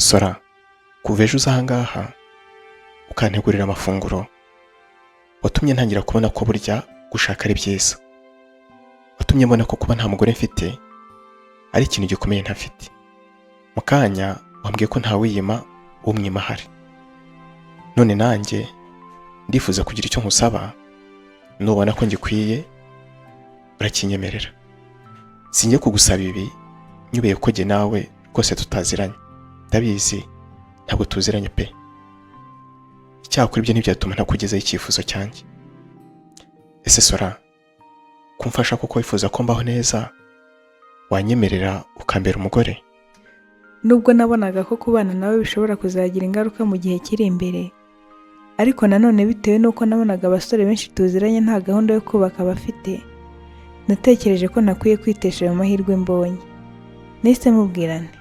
Sora, kuva ejo uza ahangaha ukantegurira amafunguro, watumye ntangira kubona ko burya gushaka ari byiza. Watumye mbona ko kuba nta mugore mfite ari ikintu gikomeye ntafite. Mu kanya wambwiye ko ntawiyima umwima ahari. None nanjye ndifuza kugira icyo nkusaba, nubona ko ngikwiye urakinyemerera. Sinjye kugusaba ibi nyubeye ko jye nawe rwose tutaziranye. Ndabizi ntabwo tuziranye pe. Icyakora ibyo ntibyatuma ntakugezaho icyifuzo cyanjye. Ese Sora, kumfasha kuko wifuza ko mbaho neza, wanyemerera ukambera umugore? Nubwo nabonaga ko kubana nawe bishobora kuzagira ingaruka mu gihe kiri imbere, ariko nanone bitewe n'uko nabonaga abasore benshi tuziranye nta gahunda yo kubaka bafite, natekereje ko ntakwiye kwitesha ayo mahirwe mbonye. Nahise mubwira nti: